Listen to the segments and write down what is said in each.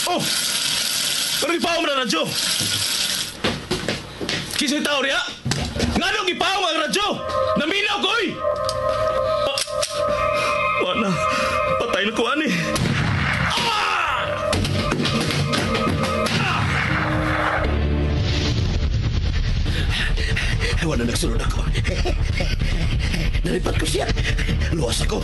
Oh! Pero ipaong na radyo! Kisa'y tao riya? Nganong ipaong ang radyo? Naminaw ko, oy! Ah, wala. Patay na ko, ani. Ah! Ah! Wala nagsunod ako. Nalipat ko siya. Luwas ako.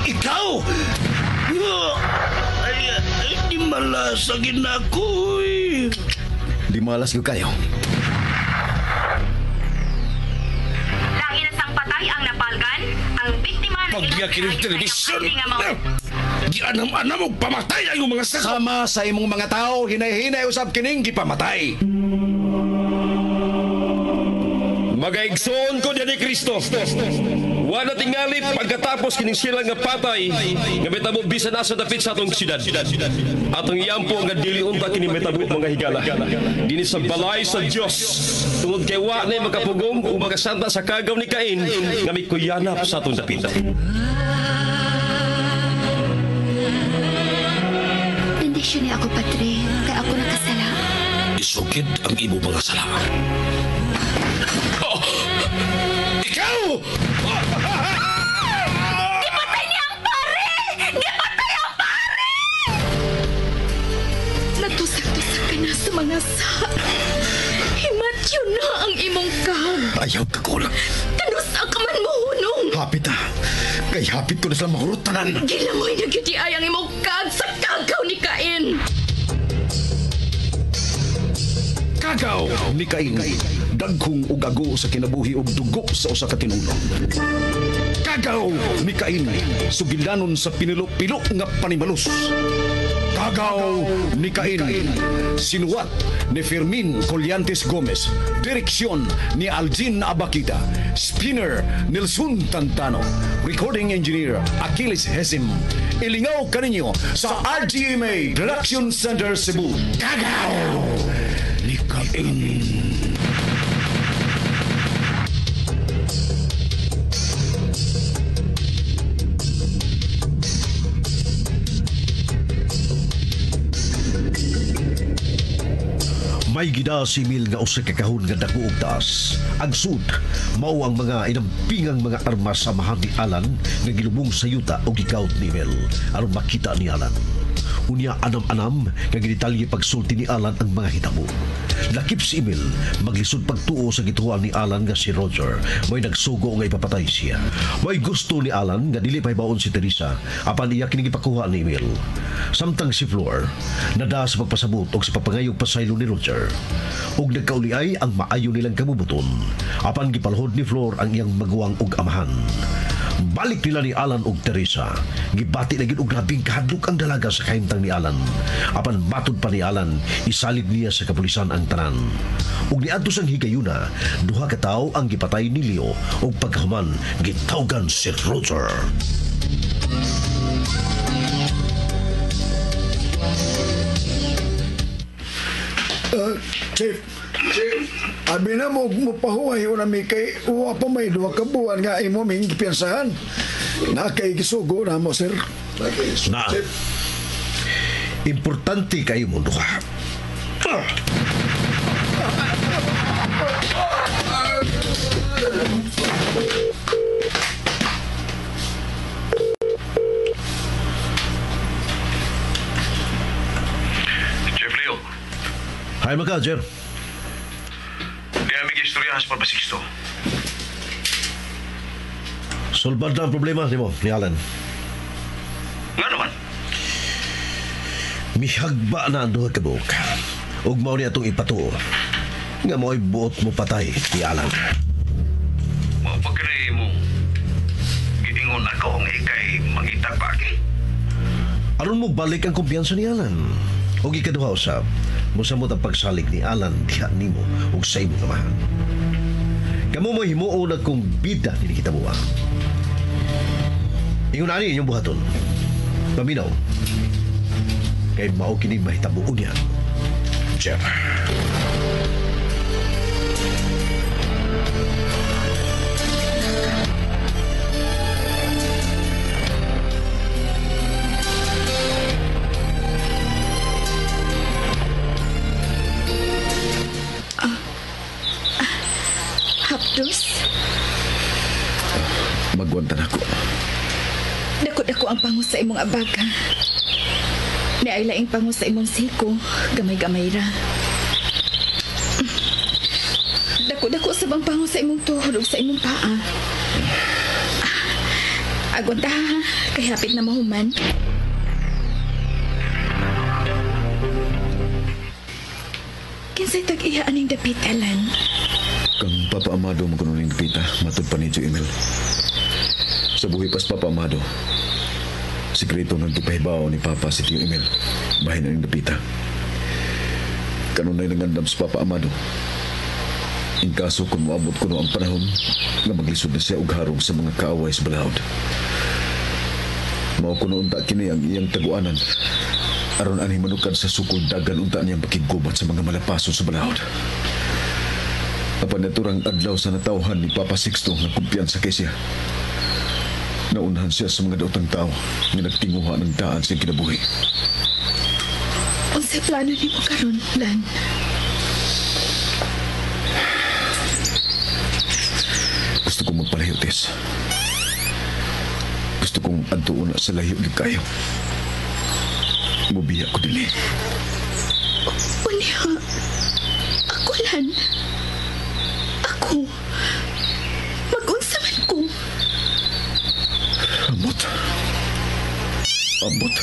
Ikaw! Ay, ay, di malas ang ginako, eh. Di malas ko kayo. Langin sang patay ang napalgan, ang biktima ng Pagya kining television. Gianam-anam og pamatay ang imong mga sako. Sama sa imong mga tao, hinay-hinay usab kining gipamatay. Magaigsoon ko niya ni Kristo. Wala tingali pagkatapos kining sila nga patay nga metabo bisan asa dapit sa atong syudad. Atong iyampo nga dili unta kini metabo mga higala. Dini sa balay sa Dios. Tungod kay wa na makapugong ug makasanta sa kagaw ni Cain nga mikuyanap sa atong dapit. Bendisyon niya ako, Padre, kay ako nakasala. Isukid ang imo mga sala. Oh! Ikaw! Gipatay niya ang pare! Gipatay ang pare! Natusak-tusak ka na sa mga sa. Himatyo na ang imong kag. Ayaw ka kulang. Kanusa ka man mo hunong. Hapit ah. Kay hapit ko na sila mahurot tanan. Gilangoy na gyud ay ang imong kag sa kagaw ni Cain. Kagaw ni Cain. Dagkong ug ago sa kinabuhi ug dugo sa usa ka tinulo. Kagaw ni Cain. Sugilanon sa pinilo-pilo nga panimalus. Kagaw ni Cain. Sinuwat ni Fermin Collantes Gomez. Direksyon ni Aljin Abakita. Spinner Nelson Tantano. Recording Engineer Achilles Hesim. Ilingaw kaninyo sa RGMA Production Center Cebu. Kagaw ni Cain. May gida si Emil nga usa ka kahon nga dako og taas. Ang sud mao ang mga inampingang mga armas sa amahan ni Alan nga gilubong sa yuta og gikawt ni Emil aron makita ni Alan. Unya anam-anam nga gidetalye pagsulti ni Alan ang mga hitabo. Lakip si Emil maglisod pagtuo sa gituan ni Alan nga si Roger may nagsugo nga ipapatay siya. May gusto ni Alan nga dili pahibaon si Teresa apan iya kini gipakuha ni Emil. Samtang si Flor nada sa pagpasabot og sa pagpangayog pasaylo ni Roger. Ug nagkauli-ay ang maayo nilang kabubuton apan gipalhod ni Flor ang iyang maguwang ug amahan. Balik nila ni Alan ug Teresa. Gibati na gyud og grabing kahadlok ang dalaga sa kahimtang ni Alan. Apan matud pa ni Alan, isalig niya sa kapulisan ang tanan. Ug niadto sang higayuna, duha ka tawo ang gipatay ni Leo ug pagkahuman gitawgan si Roger. Chief, abi na mo mupahuway na mi kay uwa pa may duha ka buwan nga imo ming gipiyansahan. Na kay gisugo na mo, sir. Na. Importante kayo mo duha. Chief Leo, Hi mga Jer. di aming istoryahan sa Papasiksto. Solbad na ang problema nimo ni Alan. Nga naman, Mihagba na ang duha ka buok. Ug mao ni atong ipatuo. Nga mo'y buot mo patay ni Alan. mao pa kini mo giingon ako nga ikay mangita pagi. Aron mo balik ang kumpiyansa ni Alan. Ug ikaduha usab, mosamot ang pagsalig ni Alan diha nimo ug sa imong amahan. Kamo mo himuon na kung bida ni kita buwa. Ingon ani inyong buhaton. Paminaw. Kay mao kini mahitabo niya. Jeff. gawas. Magwanta na ako. Dako-dako ang pangos sa imong abaga. Niay laing pangos sa imong siko, gamay-gamay ra. Dako-dako sa bang pangos sa imong tuhod ug sa imong paa. Agwanta ha, kay hapit na mahuman. Kinsay tag-iya aning dapit, Alan? Kang Papa Amado mo kuno ning dapita, matud pa ni Emil. Sa buhi pas Papa Amado, sikreto nang gipahibaw ni Papa si Tio Emil, bahin aning dapita. Kanunay nangandam sa Papa Amado. In kaso kung moabot kuno ang panahon nga maglisod na siya og harong sa mga kaaway sa balaod. Mao kuno unta kini ang iyang taguanan. Aron ani manukad sa sukod dagan unta niyang pakiggubat sa mga malapaso sa balaod. Apan naturang adlaw sa natawhan ni Papa Sixto nga kumpiyansa kay siya. Naunhan siya sa mga daotang tao nga nagtinguha ng daan sa kinabuhi. Unsay plano nimo karon, Lan? Gusto kong magpalayo, Tess. Gusto kong adtuon na sa layo gyud kayo. Mubiya ko dili. Unya, ako lan. Ako. Mag-unsa man ko. Ambot. Ambot.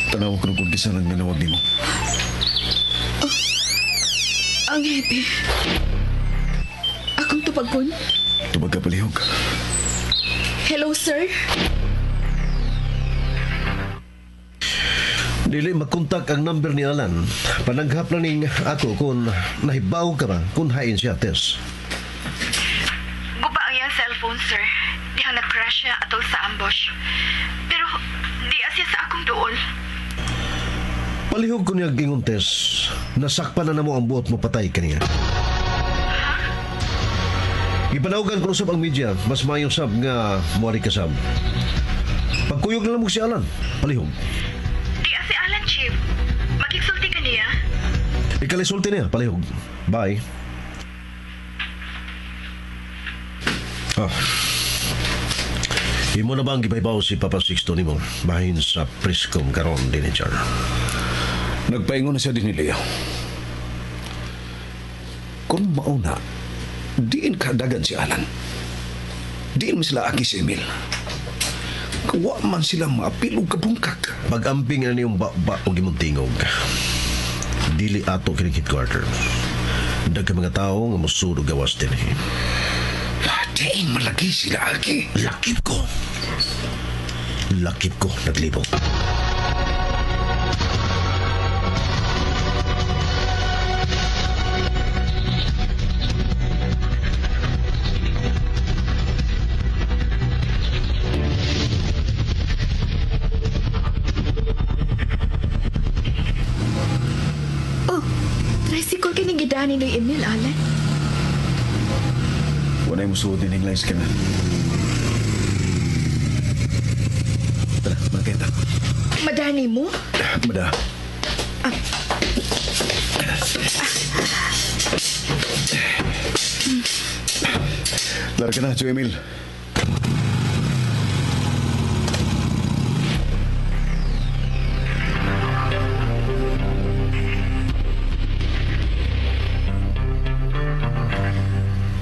Tanaw ko kung kisa nang nanawag nimo. Oh, ang hepe. Akong tubagon. Tubag ka palihog. Hello, sir. Dili magkontak ang number ni Alan. Pananghap na ning ako kung nahibaw ka ba kung hain siya, Tess. Guba ang iyang cellphone, sir. Dihang nag-crash siya atol sa ambush. Pero di asya sa akong duol. Palihog ko niya gingon, Tess. Nasakpan na namo ang buot mo patay kaniya. Ipanawagan ko usab ang media. Mas maayo sab nga muari ka sab. Pagkuyog na lang mo si Alan. Palihog. Di si Alan, Chief. Makigsulti ka niya? Ikalisulti niya, palihog. Bye. Ah. Imo na ba ang gipahibaw si Papa Sixto nimo? Bahin sa Priscom karon din ni Char. Nagpaingon na siya din ni Leo. Kung mauna, diin kadagan si Alan. Diin man sila aki si Emil. Kawa man sila maapil og kabungkak. Pag-amping na niyong ba-ba o imong tingog. Dili ato kining headquarter. Dagkang mga tao nga mosulog gawas din eh. Diin malagi sila aki. Lakip ko. Lakip ko naglibog. Oh, tricycle kining gidani ni Emil, Alan. Walay mo suod din lines ka na. Tara, makita. Madani mo? Mada. Ah. Larga na, Tio Emil.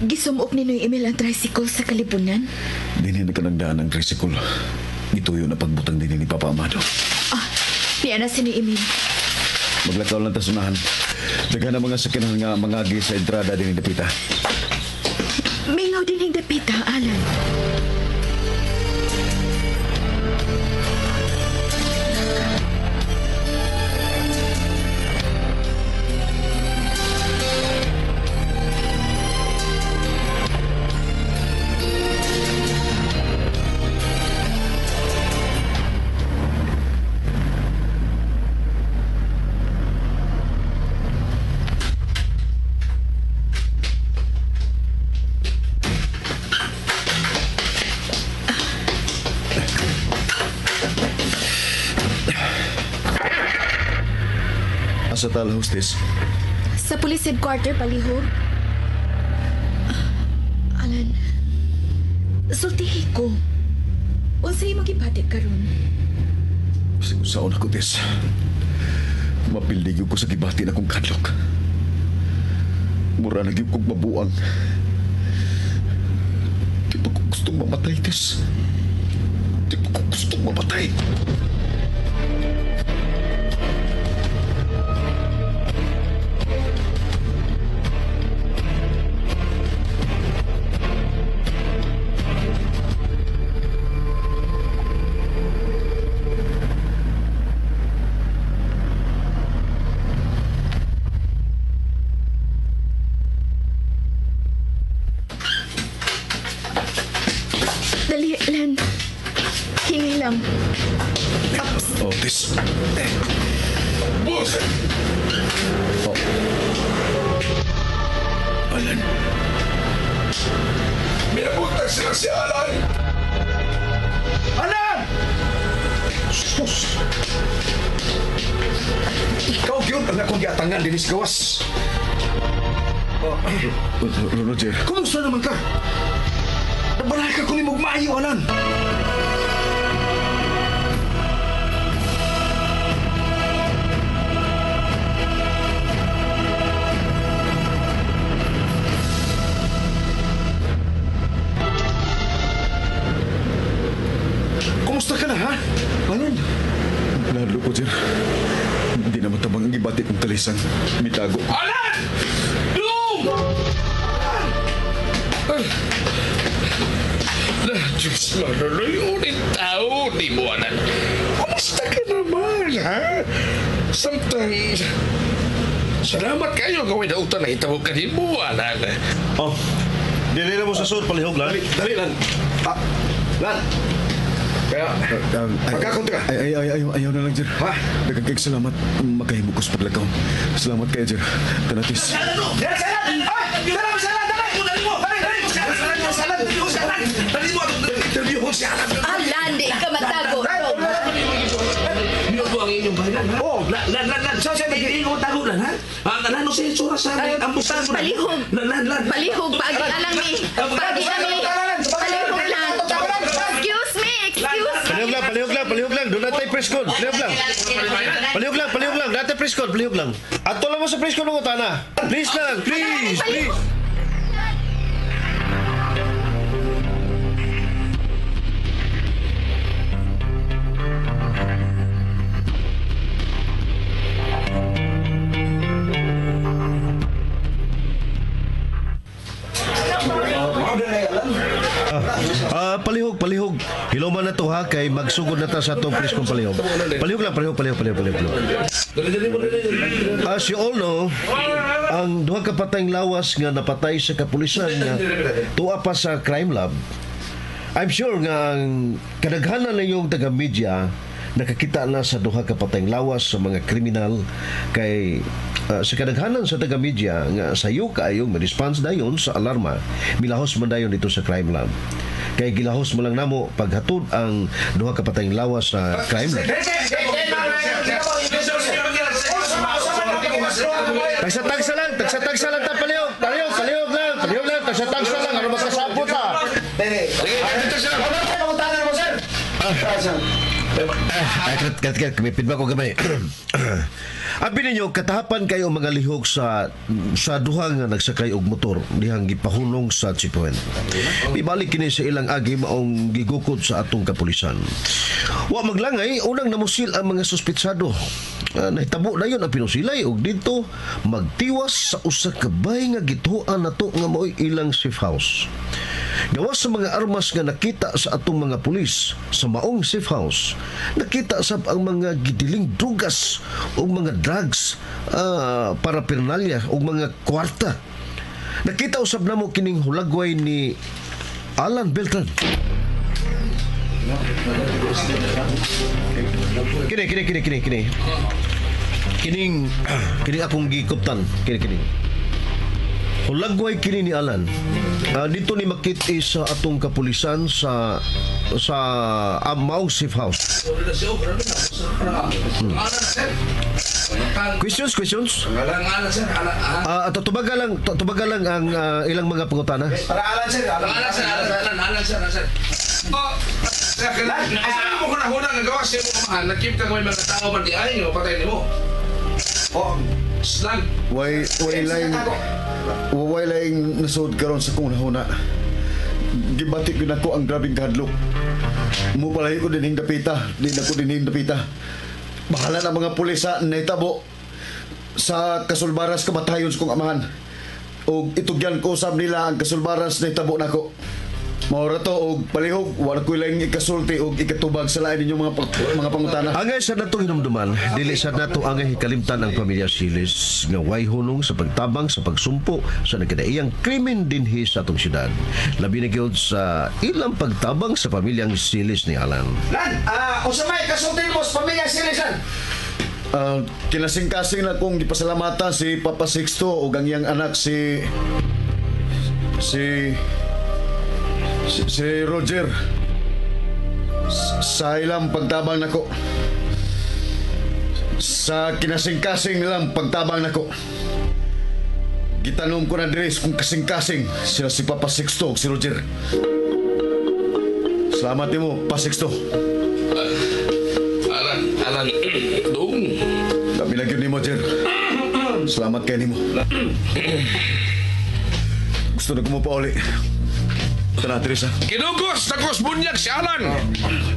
Gisumok ni Noy Emil ang tricycle sa kalibunan. Dinhin na ka ng daan ang tricycle. Gituyo na pagbutang din ni Papa Amado. Ah, niya na si Noy Emil. Maglakaw lang tasunahan. Daghan ang mga sakyanan nga mangagi sa entrada din ni Dapita. Mingaw din ng Dapita, Alan. Asa tal hostess? Sa police headquarter, palihog. Sultihi ko. Unsay imong gibati karon? Saon ako, Tess. Mapildi ko sa gibati na kong kadlok. Mura na gyud kog mabuang. Di pa ko gustong mamatay, Tess. Di pa ko gustong mamatay. Dali, Lan. Hingi lang. Oh, Tess. Boss! Oh. Alan. Minabuntag sila si Alan! Alan! Sus! Ikaw gyud ang akong giatangan dinis gawas. Oh. Roger. Kumusta naman ka? Nabalaka ko ni maayo, Alan. Kumusta ka na, ha? Alan? Lalo ko, Jer. Hindi na matabang ang gibati kong talisan. Mitago. Alan! Dum! Na, Diyos, manuloy ulit tao ni mo, Alan. Kumusta ka naman, ha? Samtang... Salamat kayo gawin na utang na itawag ka ni mo, Alan. Oh, dili na mo sa sud, palihog lang. Dali, dali, Lan. Ah, Lan. Kaya, pagkakunti ka. Ay, ay, ay, ayaw na lang, Jer. Ha? Daghang kayong salamat. Makahimo ko sa paglakaw. Salamat kayo, Jer. Tanatis. Alan, di ka matago. Niyo ang inyong bayan, ha? Oh. Lan, lan, lan, lan. Sa- sa- Hindi ko tago lan, ha? Lan, no siya itsura sa amin. Ang busan mo. Palihog. Lan, lan, lan. Palihog, paagi alang mi. Paagi ami. Palihog lang. Excuse me, excuse me. Palihog lang, palihog lang, palihog lang. Doon natin press con. Palihog lang. Palihog lang, palihog lang. Natin press con, palihog lang. Ato lang mo sa press con mo, tana. Please lang, please, please. Palihog, palihog. Hiloman na to ha, kay magsugod na ta sa atong press con palihog. Palihog lang, palihog, palihog, palihog, palihog. As you all know, ang duha ka patayng lawas nga napatay sa kapulisan nga tuwa pa sa crime lab. I'm sure nga ang kadaghanan na yung taga-media nakakita na sa duha ka patayng lawas sa mga kriminal kay sa kadaghanan sa taga-media nga sayo kaayong ma-response dayon sa alarma, milahos man dayon dito sa crime lab. Kay gilahos mo lang namo paghatod ang duha ka patayng lawas sa crime lab. Tagsa-tagsa lang, tagsa-tagsa lang ta palihog, palihog, palihog lang, palihog lang, tagsa-tagsa lang, ano magkasabot ta? Ay, kat, kat, kat, may feedback ko gamay. Abi ninyo, katahapan kayo mga lihok sa duha nga nagsakay og motor dihang gipahunong sa checkpoint. Ibalik kini sa ilang agi maong gigukod sa atong kapulisan. Wa maglangay, unang namusil ang mga suspetsado. Nahitabo na yun ang pinusilay og dito magtiwas sa usa ka bay nga gituan nato nga maoy ilang safe house. Gawas sa mga armas nga nakita sa atong mga pulis sa maong safe house, nakita sab ang mga gidiling drugas o mga drugs, paraphernalia o mga kwarta. Nakita usab namo kining hulagway ni Alan Beltran. Kini kini kini kini kini. Kining kini akong gikuptan, kini kini. Hulagway kini ni Alan. Dito ni makit sa atong kapulisan sa maong safe house. Questions, questions? Tubaga lang ang ilang mga pangutana. Para Alan, sir. Alan, sir. Alan, Alan, sir. Alan, sir. Oh, sabi mo kung nahuna nga gawa sa imong amahan, nagkeep ka may mga tao man di ay nga patay nimo. Oh, slang. Way laing nasud karon sa kong nahuna. Gibati gyud nako ang grabeng kahadlok. Mupalayo ko dinhing dapita, di na ko dinhing dapita. Bahala na mga pulis sa nahitabo sa kasulbaras kamatayon sa kong amahan. Og itugyan ko usab nila ang kasulbaras nahitabo nako. Maura to og palihog, wala ko'y laing ikasulti og ikatubag sa lain ninyong mga pangutana. Angay sa natong hinumduman, dili sa nato angay hikalimtan ang pamilya Siles nga way hunong sa pagtabang sa pagsumpo sa nagkadaiyang krimen dinhi sa atong syudad. Labi na gyud sa ilang pagtabang sa pamilyang Siles ni Alan. Lan, unsa may kasulti mo sa pamilya Siles, Lan? Kinasing-kasing na kong gipasalamatan si Papa Sixto ug ang iyang anak si Roger sa ilang pagtabang nako. Sa kinasing-kasing nilang pagtabang nako. Gitanom ko na diri kung kasing-kasing sila si Papa Sixto ug si Roger. Salamat nimo, Pa Sixto. Alan, dong. Labi na gyud nimo, Jer. Salamat kay nimo. Gusto na ko mo pauli. Tara, Teresa. Kinugos na kos bunyag si Alan.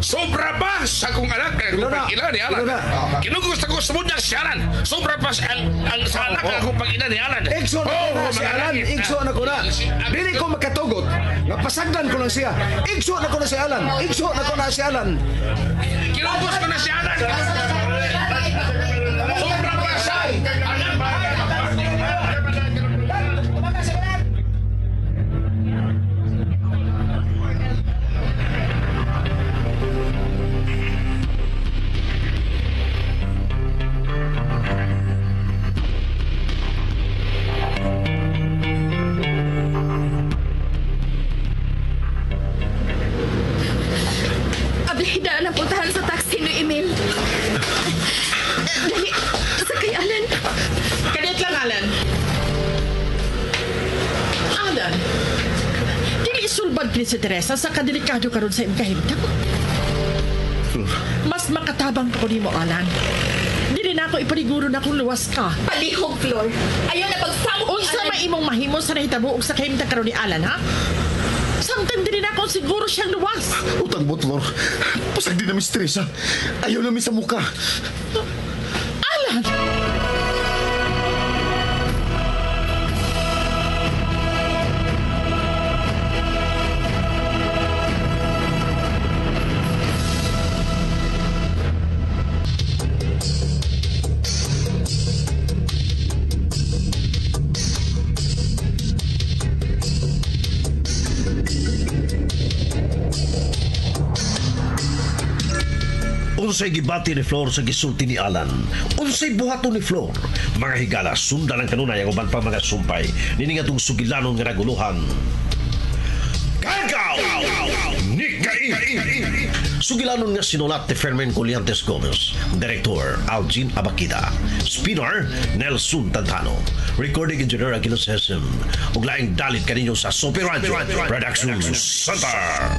Sobra pa sa akong anak. Akong pag-ina ni Alan. Kinugos na kos bunyag si Alan. Sobra pa sa, ang sa anak akong pag-ina ni Alan. Igso na ko na si Alan. Igso na ko na. Dili ko makatugot. Napasagdan ko lang siya. Igso na ko na si Alan. Igso na ko na si Alan. Kinugos ko na si Alan. Sobra pa sa anak. Ablihidaan ang puntahan sa taxi ni Emil. Dali, sakay, Alan. Kadit lang, Alan. Alan, dili isulbad ni si Teresa sa kadelikado karon sa imong kahimtang. Flor. Mas makatabang pa ko nimo, Alan. Dili na ako ipaniguro na kung luwas ka. Palihog, Flor. Ayaw na pagsamok ni Unsa Alan. may imong mahimo sa nahitabo og sa kahimtang karon ni Alan, ha? Samtang dili na ako siguro siyang luwas. Utang mo, Flor. Pasag din namin si Teresa. Ayaw namin sa muka. Alan! Unsay gibati ni Flor sa gisulti ni Alan? Unsay buhaton ni Flor? Mga higala, sundan ang kanunay ang uban pa mga sumpay. Nini nga tong sugilanon nga naguluhan. Kagaw! Ni Kain! Sugilanon nga sinulat ni Fermin Colliantes Gomez. Director, Algin Abakida. Spinner, Nelson Tantano. Recording Engineer, Aguilas Hesem. Ug laing dalit kaninyo sa Super Radio Production Center.